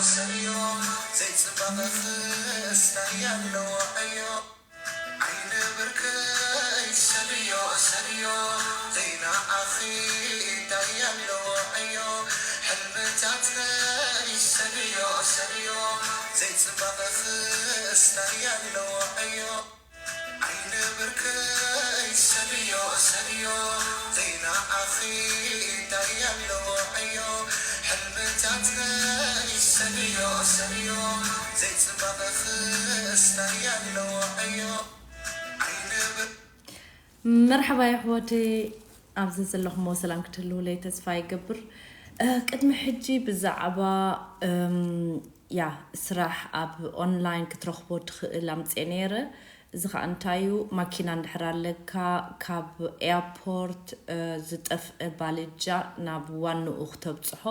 ሰብዮ ዘይጽባቐ ክስታይ ኣለዎ ዕዮ። ዓይኒ ብርከይ ሰብዮ ሰብዮ ዘይነዓኺ እንታይ ኣለዎ ዕዮ። ሕልምታትከይ ሰብዮ ሰብዮ ዘይጽባቐ ክስታይ ኣለዎ ዕዮ። ዓይኒ ብርከይ ሰብዮ ሰብዮ ዘይነዓኺ እንታይ ኣለዎ ዕዮ። ሕልምታትከይ ሰብዮ ሰብዮ ዘይጽባቐ ክስታይ ኣለዎ ዕዮ። ዓይኒ ብር መርሓባ የሕዋተይ፣ ኣብዚ ዘለኹሞ ሰላም ክትህልውለይ ተስፋ ይገብር። እ፣ ቅድሚ ሕጂ ብዛዕባ እም፣ ያ ስራሕ ኣብ ኦንላይን ክትረኽቦ ትኽእል ኣምፅኤ ነይረ። እዚ ኸዓ እንታይ እዩ? ማኪና እንድሕር ኣለካ፣ ካብ ኤርፖርት እ፣ ዝጠፍእ ባልጃ ናብ ዋንኡ ክተብፅሖ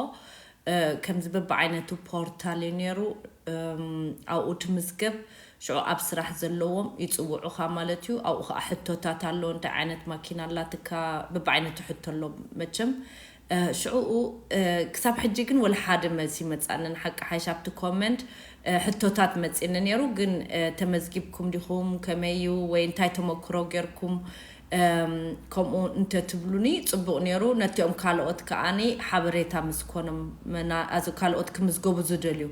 እ፣ ከምዚ በብዓይነቱ ፖርታል እዩ ነይሩ። እም፣ ኣብኡ ትምዝገብ፣ ሽዑ ኣብ ስራሕ ዘለዎም ይፅውዑኻ ማለት እዩ። ኣብኡ ከዓ ሕቶታት ኣሎ፣ እንታይ ዓይነት ማኪና ኣላትካ፣ በብዓይነቱ ሕቶ ኣሎ መቸም። እ፣ ሽዑኡ እ፣ ክሳብ ሕጂ ግን ወላ ሓደ መልሲ ይመፃንን፣ ሓቂ ሓይሽ ኣብቲ ኮመንት እ፣ ሕቶታት መፂኒ ነይሩ፣ ግን እ፣ ተመዝጊብኩም ዲኹም፣ ከመይ እዩ ወይ እንታይ ተመክሮ ጌርኩም እም፣ ከምኡ እንተትብሉኒ ጽቡቕ ነይሩ። ነቲኦም ካልኦት ከኣኒ ሓበሬታ ምስ ኮኖም መና-፣ ኣዚ ካልኦት ክምዝገቡ ዝደልዩ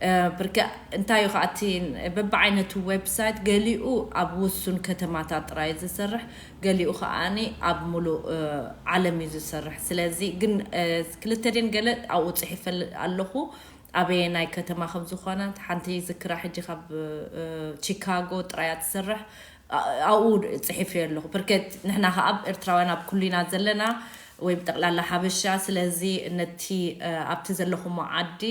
እ፣ ብርክ እንታይ እዩ ከኣ እቲ በብዓይነቱ ዌብሳይት፣ ገሊኡ ኣብ ውሱን ከተማታት ጥራይ ዝሰርሕ፣ ገሊኡ ከኣኒ ኣብ ሙሉእ እ፣ ዓለም እዩ ዝሰርሕ። ስለዚ ግን እ፣ ክልተ ድን ገለ ኣብኡ ጽሒፈ ኣለኹ። ኣበየናይ ከተማ ከም ዝኾነ ሓንቲ ዝክራ ሕጂ ካብ እ፣ ቺካጎ ጥራያ ትሰርሕ። ኣ- ኣብኡ ጽሒፈዮ ኣለኹ። ብርከት ንሕና ከኣ ኣብ ኤርትራውያን ኣብ ኩሉ ኢና ዘለና፣ ወይ ብጠቕላላ ሓበሻ። ስለዚ ነቲ እ፣ ኣብቲ ዘለኹሞ ዓዲ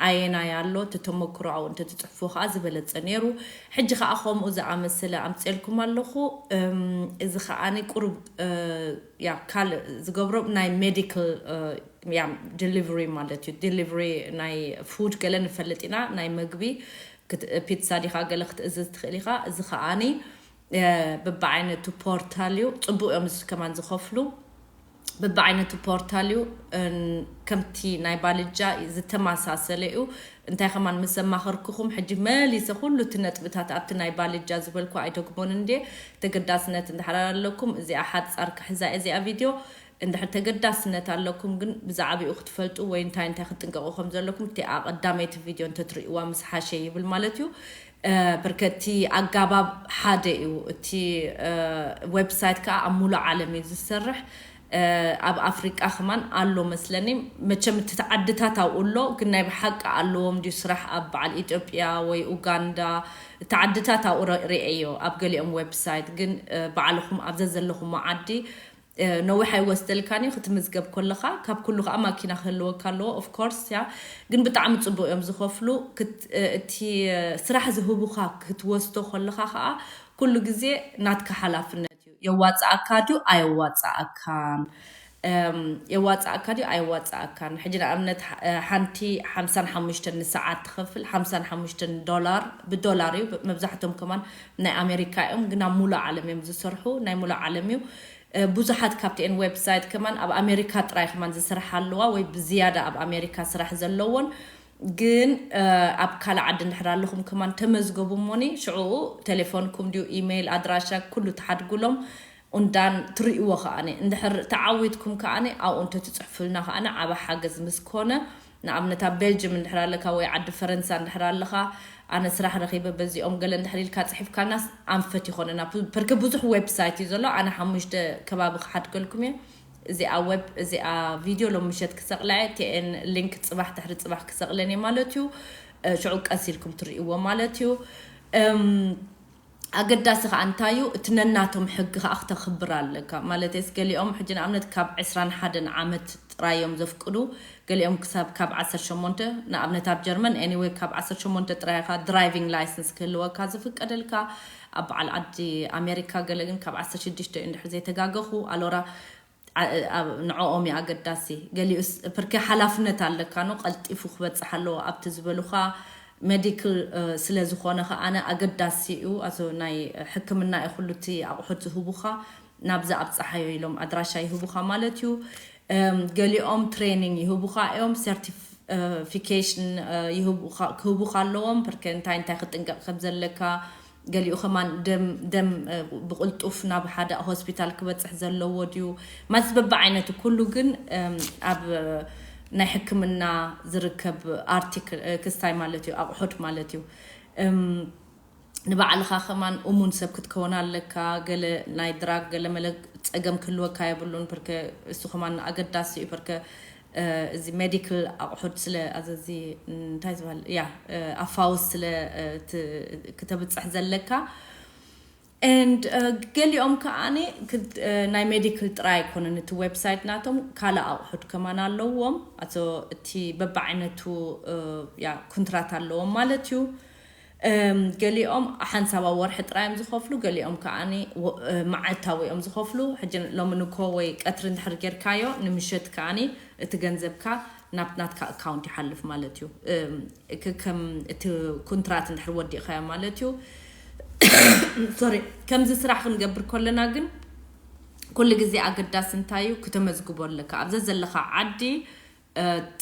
ኣየናይ ኣሎ እቲ ተመክሮ ኣብኡ እንተትጽሕፎ ከኣ ዝበለጸ ነይሩ። ሕጂ ከኣ ከምኡ ዝኣመሰለ ኣምጽኤልኩም ኣለኹ። እም፣ እዚ ከኣ ቁሩብ እ፣ ያ ካልእ ዝገብሮ ናይ ሜዲካል ያ ዲሊቨሪ ማለት እዩ። ዲሊቨሪ ናይ ፉድ ገለ ንፈልጥ ኢና፣ ናይ መግቢ ክት- ፒትሳ ዲኻ ገለ ክትእዝዝ ትኽእል ኢኻ። እዚ ከኣኒ እ፣ በብዓይነቱ ፖርታል እዩ። ጽቡቅ እዮም እዚ ከማን ዝኸፍሉ። በብዓይነቱ ፖርታል እዩ። እን- ከምቲ ናይ ባልጃ ዝተመሳሰለ እዩ። እንታይ ከማን ምስ ኣማኸርኩኹም ሕጂ መሊሰ ኩሉ እቲ ነጥብታት ኣብቲ ናይ ባልጃ ዝበልኩ ኣይደግሞን እንዴ። ተገዳስነት እንድሕር ኣለኩም እዚኣ ሓጻር ክሕዛ እዚኣ ቪድዮ እንድሕር ተገዳስነት ኣለኩም ግን ብዛዕባኡ ክትፈልጡ ወይ እንታይ እንታይ ክትጥንቀቁ ከም ዘለኩም እቲ ኣቐዳመይቲ ቪድዮ እንተትርእይዋ ምስ ሓሸ ይብል ማለት እዩ። እ፣ ብርከቲ ኣጋባብ ሓደ እዩ። እቲ እ፣ ዌብሳይት ከዓ ኣብ ሙሉእ ዓለም እዩ ዝሰርሕ። እ፣ ኣብ ኣፍሪቃ ከማን ኣሎ መስለኒ። መቸም እቲ ዓድታት ኣብኡ ኣሎ፣ ግን ናይ ብሓቂ ኣለዎም ድዩ ስራሕ ኣብ በዓል ኢትዮጵያ ወይ ኡጋንዳ? እቲ ዓድታት ኣብኡ ረ- ርእየዮ ኣብ ገሊኦም ዌብሳይት፣ ግን እ፣ ባዕልኹም ኣብ ዘዘለኹሞ ዓዲ እ፣ ነዊሕ ኣይወስደልካን እዩ ክትምዝገብ ከለኻ። ካብ ኩሉ ከዓ ማኪና ክህልወካ ኣለዎ ኦፍ ኮርስ ያ፣ ግን ብጣዕሚ ፅቡቅ እዮም ዝኸፍሉ። ክት- እ፣ እቲ እ፣ ስራሕ ዝህቡኻ ክትወስዶ ከለኻ ከዓ ኩሉ ግዜ ናትካ ሓላፍነት እዩ። የዋፅኣካ ድዩ ኣየዋፅኣካን? እም፣ የዋፅኣካ ድዩ ኣየዋፅኣካን? ሕጂ ንኣብነት ሓ- እ፣ ሓንቲ ሓምሳን ሓሙሽተን ንሰዓት ትኸፍል ሓምሳን ሓሙሽተን ዶላር፣ ብዶላር እዩ። መብዛሕቶም ከማን ናይ ኣሜሪካ እዮም፣ ግን ኣብ ሙሉእ ዓለም እዮም ዝሰርሑ። ናይ ሙሉእ ዓለም እዩ። እ፣ ብዙሓት ካብቲኤን ዌብሳይት ከማን ኣብ ኣሜሪካ ጥራይ ከማን ዝስራሕ ኣለዋ ወይ ብዝያዳ ኣብ ኣሜሪካ ስራሕ ዘለዎን። ግን እ፣ ኣብ ካልእ ዓዲ እንድሕር ኣለኹም ከማን ተመዝገቡ እሞኒ ሽዕኡ ቴሌፎንኩም ድዩ ኢሜይል ኣድራሻ ኩሉ ትሓድጉሎም። ኡንዳን ትርእይዎ ከኣነ እንድሕር ተዓዊትኩም ከኣነ ኣብኡ እንተትፅሕፉልና ከኣነ ዓበ ሓገዝ ምስ ኮነ። ንኣብነት ኣብ ቤልጅም እንድሕር ኣለካ ወይ ዓዲ ፈረንሳ እንድሕር ኣለኻ ኣነ ስራሕ ረኺበ በዚኦም ገለ እንድሕር ኢልካ ፅሒፍካልናስ ኣንፈት ይኾነና። ብ- ፐርከ ብዙሕ ዌብሳይት እዩ ዘሎ። ኣነ ሓሙሽተ ከባቢ ክሓድገልኩም እየ። እዚኣ ዌብ እዚኣ ቪድዮ ሎም ምሸት ክሰቕላ እየ። ቲኤን ሊንክ ፅባሕ ድሕሪ ፅባሕ ክሰቕለን እየ ማለት እዩ። እ፣ ሽዑ ቀስ ኢልኩም ትርእይዎ ማለት እዩ። እም፣ ኣገዳሲ ከዓ እንታይ እዩ እቲ ነናቶም ሕጊ ከዓ ክተኽብር ኣለካ ማለት ስ ገሊኦም ሕጂ ንኣብነት ካብ ዕስራን ሓደን ዓመት ጥራይ እዮም ዘፍቅዱ። ገሊኦም ክሳብ ካብ ዓሰርተ ሸሞንተ ንኣብነት ኣብ ጀርመን ኤኒወይ ካብ ዓሰርተ ሸሞንተ ጥራይ ኢኻ ድራይቪንግ ላይሰንስ ክህልወካ ዝፍቀደልካ። ኣብ በዓል ዓዲ ኣሜሪካ ገለ ግን ካብ ዓሰርተ ሽዱሽተ እዩ እንድሕር ዘይተጋገኹ ኣሎራ ዓ- ኣብ ንዕኦም እዩ ኣገዳሲ። ገሊኡስ ፕርኪ ሓላፍነት ኣለካ ኖ ቀልጢፉ ክበፅሕ ኣለዎ ኣብቲ ዝበሉኻ ሜዲካል ስለ ዝኾነ ከኣነ ኣገዳሲ እዩ። ኣዞ ናይ ሕክምና እዩ ኩሉ እቲ ኣቑሑት ዝህቡኻ ናብዚ ኣብፀሓዮ ኢሎም ኣድራሻ ይህቡኻ ማለት እዩ። እም፣ ገሊኦም ትሬኒንግ ይህቡኻ እዮም። ሰርቲፍ- ፊኬሽን ክህቡካ ኣለዎም። ፕርከ እንታይ እንታይ ክጥንቀቕ ከም ዘለካ፣ ገሊኡ ከማን ደም ደም ብቕልጡፍ ናብ ሓደ ሆስፒታል ክበፅሕ ዘለዎ ድዩ፣ ማለት በብዓይነቱ ኩሉ። ግን ኣብ ናይ ሕክምና ዝርከብ ኣርቲክል ክስታይ ማለት እዩ፣ ኣቑሑት ማለት እዩ። ንባዕልኻ ከማን እሙን ሰብ ክትከውን ኣለካ። ገለ ናይ ድራግ ገለ መለ ፀገም ክህልወካ የብሉን። ፕርከ እሱ ከማን ኣገዳሲ እዩ። ፕርከ እዚ ሜዲካል ኣቑሑት ስለ ኣዘዚ እንታይ ዝበሃል ያ ኣፋውስ ስለ ክተብፅሕ ዘለካ። And ገሊኦም ከዓኒ ናይ ሜዲካል ጥራይ ኣይኮነን እቲ ዌብሳይት ናቶም፣ ካልእ ኣቑሑት ከማን ኣለዎም። ኣቶ እቲ በብዓይነቱ ያ ኩንትራት ኣለዎም ማለት እዩ። ገሊኦም ሓንሳባ ወርሒ ጥራይ እዮም ዝኸፍሉ፣ ገሊኦም ከዓኒ መዓልታዊ እዮም ዝኸፍሉ። ሕጂ ሎሚ ንኮ ወይ ቀትሪ እንድሕር ጌርካዮ ንምሸት ከዓኒ እቲ ገንዘብካ ናብ ናትካ ኣካውንት ይሓልፍ ማለት እዩ። ከም እቲ ኩንትራት እንድሕር ወዲእካዮ ማለት እዩ። ሶሪ። ከምዚ ስራሕ ክንገብር ከለና ግን ኩሉ ግዜ ኣገዳሲ እንታይ እዩ? ክተመዝግቦ ኣለካ ኣብዘ ዘለካ ዓዲ።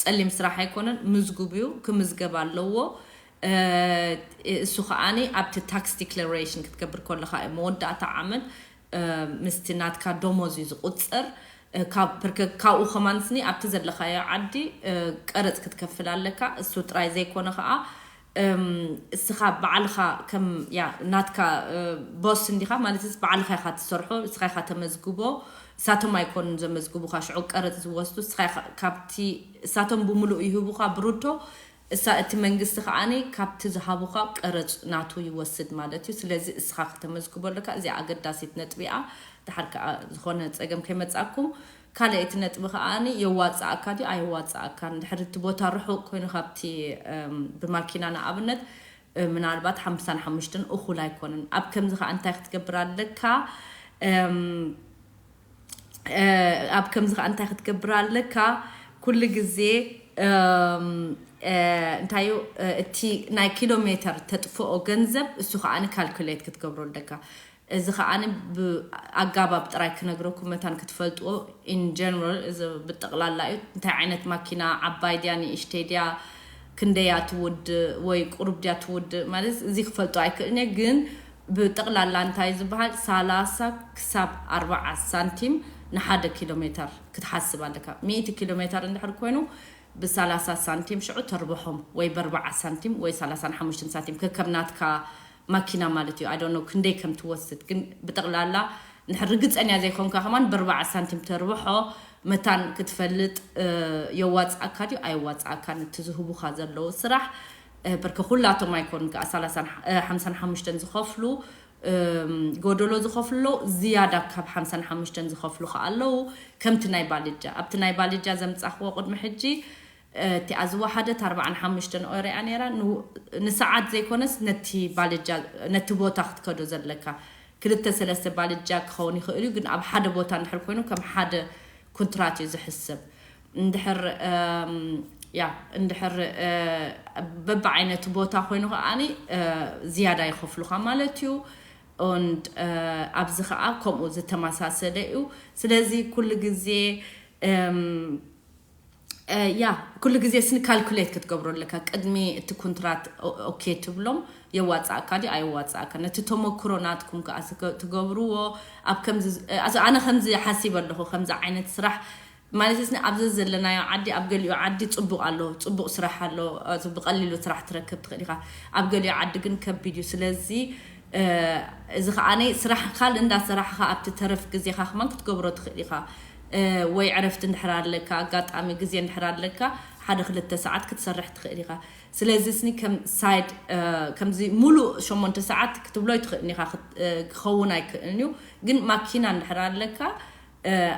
ጸሊም ስራሕ ኣይኮነን፣ ምዝጉብ እዩ፣ ክምዝገብ ኣለዎ። እሱ ከዓኒ ኣብቲ ታክስ ዲክለሬሽን ክትገብር ከለካ እዩ፣ መወዳእታ ዓመት ምስቲ ናትካ ደሞዝ እዩ ዝቁፅር። ካብኡ ከማን ስኒ ኣብቲ ዘለካዮ ዓዲ ቀረፅ ክትከፍል ኣለካ። እሱ ጥራይ ዘይኮነ ከዓ እስኻ ባዕልኻ ከም ያ ናትካ ቦስ እንዲኻ ማለት ስ ባዕልኻ ኢኻ ትሰርሖ፣ እስኻ ኢኻ ተመዝግቦ። እሳቶም ኣይኮኑን ዘመዝግቡኻ ሽዑ ቀረፅ ዝወስዱ፣ እስኻ ኢኻ ካብቲ እሳቶም ብምሉእ ይህቡኻ ብሩቶ። እሳ እቲ መንግስቲ ከዓኒ ካብቲ ዝሃቡኻ ቀረፅ ናቱ ይወስድ ማለት እዩ። ስለዚ እስኻ ከተመዝግቦ ኣለካ። እዚኣ ኣገዳሲት ነጥቢኣ። ድሓር ከዓ ዝኾነ ፀገም ከይመፃኩም። ካልኣይቲ ነጥቢ ከዓኒ የዋፅኣካ ድዩ ኣየዋፅኣካን፣ ድሕሪ እቲ ቦታ ርሑቕ ኮይኑ ካብቲ ብማኪና ንኣብነት ምናልባት ሓምሳን ሓሙሽተን እኹል ኣይኮነን። ኣብ ከምዚ ከዓ እንታይ ክትገብር ኣለካ? ኣብ ከምዚ ከዓ እንታይ ክትገብር ኣለካ? ኩሉ ግዜ እንታይ እዩ እቲ ናይ ኪሎ ሜተር ተጥፍኦ ገንዘብ እሱ ከዓ ካልኩሌት ክትገብሮ ኣለካ። እዚ ከዓ ብኣጋባብ ጥራይ ክነግረኩም መታን ክትፈልጥዎ። ኢን ጀነራል እዚ ብጠቕላላ እዩ። እንታይ ዓይነት ማኪና፣ ዓባይ ድያ ንእሽተይ ድያ፣ ክንደያ ትውድ ወይ ቁሩብ ድያ ትውድ ማለት እዚ ክፈልጦ ኣይክእልን እየ። ግን ብጠቕላላ እንታይ ዝበሃል ሰላሳ ክሳብ ኣርባዓ ሳንቲም ንሓደ ኪሎ ሜተር ክትሓስብ ኣለካ። ሚእቲ ኪሎ ሜተር እንድሕር ኮይኑ ብሰላሳ ሳንቲም ሽዑ ተርብሖም ወይ በርባዓ ሳንቲም ወይ ሰላሳን ሓሙሽተን ሳንቲም ከከም ናትካ ማኪና ማለት እዩ። ኣይ ዶንት ኖ ክንደይ ከም ትወስድ ግን ብጠቕላላ ንድሕር ርግፀኛ ዘይኮንካ ከማን በርባዓ ሳንቲም ተርብሖ መታን ክትፈልጥ የዋፅኣካ ድዩ ኣይዋፅኣካን እቲ ዝህቡካ ዘለዉ ስራሕ። በርከ ኩላቶም ኣይኮኑን ከዓ ሓምሳን ሓሙሽተን ዝኸፍሉ ጎደሎ ዝኸፍሉ ኣለዉ፣ ዝያዳ ካብ ሓምሳን ሓሙሽተን ዝኸፍሉ ከዓ ኣለዉ። ከምቲ ናይ ባልጃ ኣብቲ ናይ ባልጃ ዘምፃኽዎ ቅድሚ ሕጂ እቲኣ ዝወሓደት ኣርባዓን ሓሙሽተን ኦይሮ እያ ነይራ። ንሰዓት ዘይኮነስ ነቲ ባልጃ ነቲ ቦታ ክትከዶ ዘለካ ክልተ ሰለስተ ባልጃ ክኸውን ይኽእል እዩ። ግን ኣብ ሓደ ቦታ እንድሕር ኮይኑ ከም ሓደ ኩንትራት እዩ ዝሕሰብ። እንድሕር ያ እንድሕር በብዓይነቱ ቦታ ኮይኑ ከዓኒ ዝያዳ ይኸፍሉካ ማለት እዩ። ኦንድ ኣብዚ ከዓ ከምኡ ዝተመሳሰለ እዩ። ስለዚ ኩሉ ግዜ ያ ኩሉ ግዜ ስኒ ካልኩሌት ክትገብሮ ኣለካ ቅድሚ እቲ ኩንትራት ኦኬ ትብሎም። የዋፃእካ ድዩ ኣይዋፃእካ ነቲ ተመክሮ ናትኩም ከዓ ትገብርዎ። ኣብ ከምዚ ኣነ ከምዚ ሓሲብ ኣለኹ ከምዚ ዓይነት ስራሕ ማለት ስኒ ኣብዚ ዘለናዮ ዓዲ ኣብ ገሊኡ ዓዲ ፅቡቅ ኣሎ፣ ፅቡቅ ስራሕ ኣሎ፣ ብቀሊሉ ስራሕ ትረክብ ትኽእል ኢኻ። ኣብ ገሊኡ ዓዲ ግን ከቢድ እዩ። ስለዚ እዚ ከዓነይ ስራሕ ካልእ እንዳሰራሕኻ ኣብቲ ተረፍ ግዜኻ ከማን ክትገብሮ ትኽእል ኢኻ። ወይ ዕረፍቲ እንድሕር ኣለካ ኣጋጣሚ ግዜ እንድሕር ኣለካ ሓደ ክልተ ሰዓት ክትሰርሕ ትኽእል ኢኻ። ስለዚ ስኒ ከም ሳይድ ከምዚ ሙሉእ ሸሞንተ ሰዓት ክትብሎ ኣይትኽእልን ኢኻ። ክኸውን ኣይክእልን እዩ። ግን ማኪና እንድሕር ኣለካ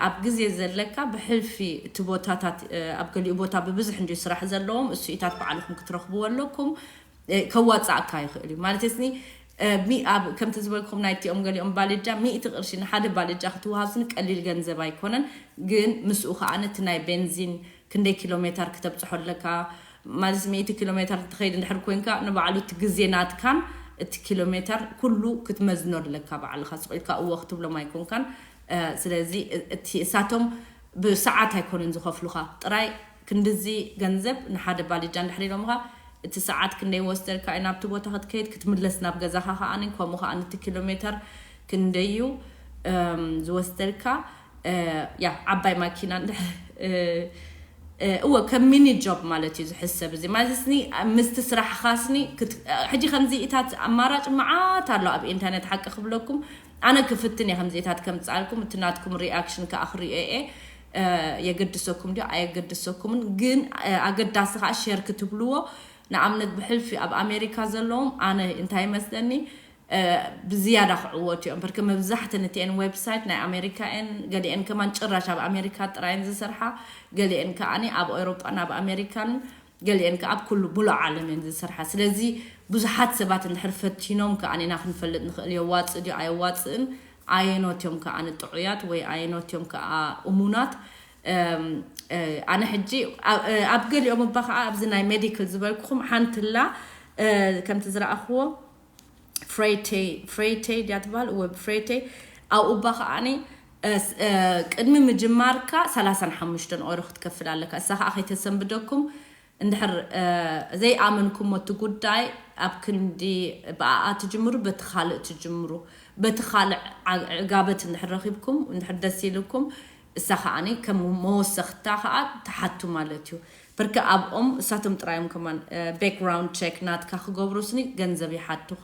ኣብ ግዜ ዘለካ ብሕልፊ እቲ ቦታታት ኣብ ገሊኡ ቦታ ብብዝሕ እንድዩ ስራሕ ዘለዎም እሱኢታት ባዕልኹም ክትረኽብዎ ኣለኩም። ከዋፅኣካ ይኽእል እዩ ማለት ስኒ ከምቲ ዝበልኩም ናይቲኦም ገሊኦም ባልጃ ሚእቲ ቅርሺ ንሓደ ባልጃ ክትወሃብ ስኒ ቀሊል ገንዘብ ኣይኮነን። ግን ምስኡ ከዓ ነቲ ናይ ቤንዚን ክንደይ ኪሎ ሜተር ክተብፅሖ ኣለካ ማለት ሚእቲ ኪሎ ሜተር ትኸይድ እንድሕር ኮንካ ንባዕሉ እቲ ግዜ ናትካን እቲ ኪሎ ሜተር ኩሉ ክትመዝኖ ኣለካ ባዕልካ ስቕ ኢልካ እዎ ክትብሎም ኣይኮንካን። ስለዚ እቲ እሳቶም ብሰዓት ኣይኮነን ዝኸፍሉኻ ጥራይ ክንድዚ ገንዘብ ንሓደ ባልጃ እንድሕር ኢሎምኻ፣ እቲ ሰዓት ክንደይ ወስደልካ እዩ ናብቲ ቦታ ክትከይድ፣ ክትምለስ ናብ ገዛኻ ከኣኒ፣ ከምኡ ከኣ እቲ ኪሎ ሜተር ክንደይ እዩ፣ እም፣ ዝወስደልካ። እ፣ ያ፣ ዓባይ ማኪና እንድሕር፣ እ፣ እ፣ እወ፣ ከም ሚኒ ጆብ ማለት እዩ ዝሕሰብ እዚ። ማለት ስኒ፣ ምስቲ ስራሕኻ ስኒ፣ ክት-፣ ሕጂ ከምዚ ኢታት ኣማራጭ መዓት ኣሎ ኣብ ኢንተርኔት፣ ሓቂ ክብለኩም፣ ኣነ ክፍትን እየ ከምዚ ኢታት ከምጻልኩም፣ እቲ ናትኩም ሪኣክሽን ከኣ ክሪኦ እየ። እ፣ የገድሰኩም ድዩ ኣየገድሰኩምን? ግን፣ እ፣ ኣገዳሲ ከኣ ሼር ክትብልዎ። ንኣብነት ብሕልፊ ኣብ ኣሜሪካ ዘለዎም ኣነ እንታይ ይመስለኒ፣ እ፣ ብዝያዳ ክዕወቱ እዮም። በርክ መብዛሕተን እቲአን ዌብሳይት ናይ ኣሜሪካ እየን፣ ገሊአን ከማን ጭራሽ ኣብ ኣሜሪካ ጥራየን ዝሰርሓ፣ ገሊአን ከኣኒ ኣብ ኤውሮጳን ኣብ ኣሜሪካን፣ ገሊአን ከኣ ኣብ ኩሉ ሙሉእ ዓለም እየን ዝሰርሓ። ስለዚ ብዙሓት ሰባት እንድሕር ፈቲኖም ከኣ ኢና ክንፈልጥ ንኽእል፣ የዋጽእ ድዩ ኣየዋጽእን፣ ኣየኖት እዮም ከኣ ንጥዑያት ወይ ኣየኖት እዮም ከኣ እሙናት። እም፣ እ፣ ኣነ ሕጂ ኣብ፣ እ፣ ኣብ ገሊኦም እባ ከኣ ኣብዚ ናይ ሜዲካል ዝበልኩኹም ሓንትላ፣ እ፣ ከምቲ ዝረኣኽዎ ፍሬቴ፣ ፍሬቴ ድያ ትበሃል? እወ፣ ፍሬቴ። ኣብኡ እባ ከኣኒ፣ እ፣ ስ-፣ እ፣ ቅድሚ ምጅማርካ ሰላሳን ሓሙሽተን ኦሮ ክትከፍል ኣለካ። እሳ ከኣ ከይተሰንብደኩም፣ እንድሕር፣ እ፣ ዘይኣመንኩሞ እቲ ጉዳይ ኣብ ክንዲ ብኣኣ ትጅምሩ፣ በቲ ካልእ ትጅምሩ። በቲ ካልእ ዓ-፣ ዕጋበት እንድሕር ረኺብኩም፣ እንድሕር ደስ ኢልኩም፣ እሳ ከኣኒ ከም መወሰኽታ ከኣ ትሓቱ ማለት እዩ። ብርክ ኣብኦም እሳቶም ጥራዮም ከማን፣ እ፣ ባክግራውንድ ቸክ ናትካ ክገብሩ ስኒ ገንዘብ ይሓቱኻ።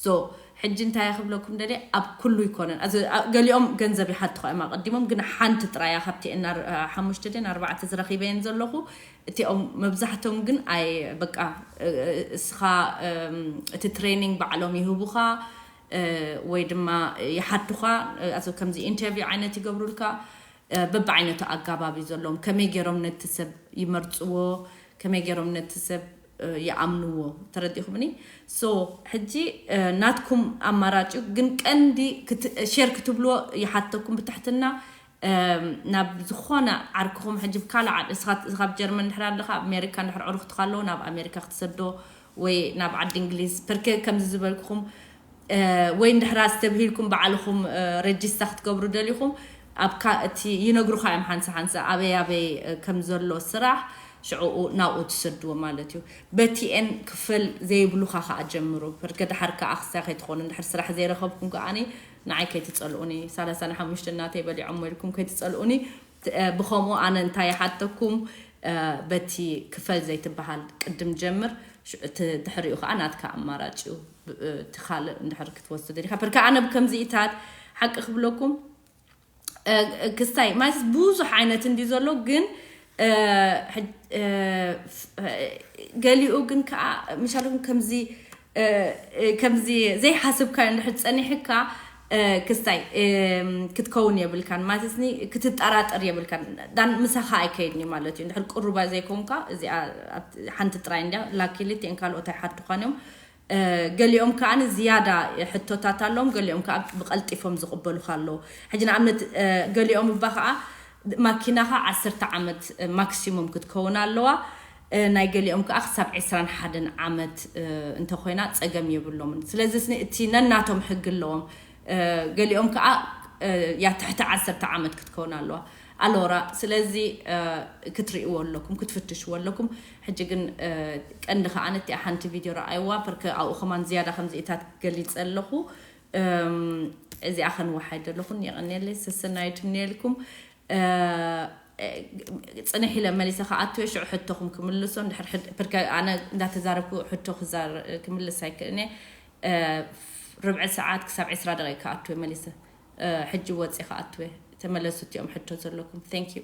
ሶ፣ ሕጂ እንታይ ክብለኩም ደልየ፣ ኣብ ኩሉ ይኮነን። ኣዚ-፣ ኣ-፣ ገሊኦም ገንዘብ ይሓቱኻ እዮም ኣቐዲሞም፣ ግን ሓንቲ ጥራያ ካብቲ ኤን ኣር፣ እ፣ ሓሙሽተ ድየን ኣርባዕተ ዝረኺበየን ዘለኹ። እቲኦም መብዛሕቶም ግን ኣይ፣ በቃ፣ እ፣ እ፣ እስኻ፣ እም፣ እቲ ትሬኒንግ ባዕሎም ይህቡኻ፣ እ፣ ወይ ድማ ይሓቱኻ፣ እ፣ ኣዚ ከምዚ ኢንተርቪው ዓይነት ይገብሩልካ። እ፣ በብዓይነቱ ኣጋባብ እዩ ዘለዎም። ከመይ ገይሮም ነቲ ሰብ ይመርጽዎ፣ ከመይ ገይሮም ነቲ ሰብ፣ እ፣ ይኣምንዎ። ተረዲእኩምኒ? ሶ፣ ሕጂ፣ እ፣ ናትኩም ኣማራጭ እዩ፣ ግን ቀንዲ ክት-፣ ሼር ክትብልዎ ይሓተኩም ብትሕትና። እም፣ ናብ ዝኾነ ዓርክኹም፣ ሕጂ ብካልእ ዓዲ፣ እስኻ፣ እስኻ ኣብ ጀርመን እንድሕር ኣለኻ፣ ኣብ ኣሜሪካ እንድሕር ዕሩኽትኻ ኣለዎ፣ ናብ ኣሜሪካ ክትሰዶ ወይ ናብ ዓዲ እንግሊዝ፣ ፐርከ ከምዚ ዝበልኩኹም፣ እ፣ ወይ እንድሕር ኣስተብሂልኩም ባዕልኹም፣ እ፣ ረጅስታ ክትገብሩ ደሊኹም፣ ኣብ ካ-፣ እቲ ይነግሩኻ እዮም ሓንሳ ሓንሳ ኣበይ ኣበይ፣ እ፣ ከም ዘሎ ስራሕ፣ ሽዕኡ ናብኡ ትሰድዎ ማለት እዩ። በቲኤን ክፈል ዘይብሉኻ ከኣ ጀምሩ። ፐርከ ደሓር ከኣ ክሳይ ከይትኾኑ፣ እንድሕር ስራሕ ዘይረኸብኩም ከኣኒ ንዓይ ከይትጸልኡኒ። ሰላሳን ሓሙሽተን ናተይ በሊዖሞ ኢልኩም ከይትጸልኡኒ። ት-፣ እ፣ ብኸምኡ ኣነ እንታይ ይሓተኩም፣ እ፣ በቲ ክፈል ዘይትበሃል ቅድም ጀምር፣ ሽ-፣ እቲ ድሕሪኡ ከኣ ናትካ ኣማራጭ እዩ። ብ-፣ እ፣ እቲ ካልእ እንድሕር ክትወስድ ደሊኻ። ፐርከ ኣነ ብከምዚኢታት ሓቂ ክብለኩም፣ እ፣ ክስታይ ማለት ብዙሕ ዓይነት እንድዩ ዘሎ፣ ግን፣ እ፣ ሕጅ-፣ እ፣ ፍ-፣ እ፣ ገሊኡ ግን ከኣ ምሻልኩም ከምዚ፣ እ፣ እ፣ ከምዚ ዘይሓስብካዮ እንድሕር ጸኒሕካ፣ እ፣ ክስታይ፣ እም፣ ክትከውን የብልካን። ማለትኒ ክትጠራጠር የብልካን። ዳን ምሳኻ ኣይከይድን እዩ ማለት እዩ። እንድሕር ቅሩባ ዘይኮንካ፣ እዚኣ ኣብ-፣ ሓንቲ ጥራይ እንድያ፣ ላኪሊ እቲአን ካልኦት ኣይሓቱኻን እዮም። እ፣ ገሊኦም ከኣ ዝያዳ ሕቶታት ኣለዎም፣ ገሊኦም ከኣ ብቐልጢፎም ዝቕበሉኻ ኣለዉ። ሕጂ ንኣብነት፣ እ፣ ገሊኦም እባ ከኣ ማኪናኻ ዓሰርተ ዓመት፣ እ፣ ማክሲሙም ክትከውን ኣለዋ። እ፣ ናይ ገሊኦም ከኣ ክሳብ ዕስራን ሓደን ዓመት፣ እ፣ እንተኾይና ጸገም የብሎምን። ስለዚ ስኒ እቲ ነናቶም ሕጊ ኣለዎም። እ፣ ገሊኦም ከኣ፣ እ፣ ያ ትሕቲ ዓሰርተ ዓመት ክትከውን ኣለዋ። ኣሎራ፣ ስለዚ፣ እ፣ ክትርእይዎ ኣለኩም፣ ክትፍትሽዎ ኣለኩም። ሕጂ ግን፣ እ፣ ቀንዲ ከኣ ነቲኣ ሓንቲ ቪድዮ ረኣይዋ፣ ፐርከ ኣብኡ ከማን ዝያዳ ከምዚኢታት ገሊጸ ኣለኹ። እም፣ እዚኣ ከንውሓይ ደለኹን፣ የቐንየለይ፣ ሰሰናዩ ትምነየልኩም። እ፣ ጽንሕ ኢለ መሊሰ ከኣቱ እየ፣ ሽዑ ሕቶኹም ክምልሶ፣ እንድሕር ሕድ-፣ ፐርከ ኣነ እንዳተዛረብኩ ሕቶ ክዛር-፣ ክምልስ ኣይክእልን እየ። እ፣ ርብዒ ሰዓት ክሳብ ዕስራ ደቂቕ ከኣቱ እየ መሊሰ። እ፣ ሕጂ ወጺ ከኣቱ እየ። ተመለሱ እቲኦም ሕቶ ዘለኩም። Thank you።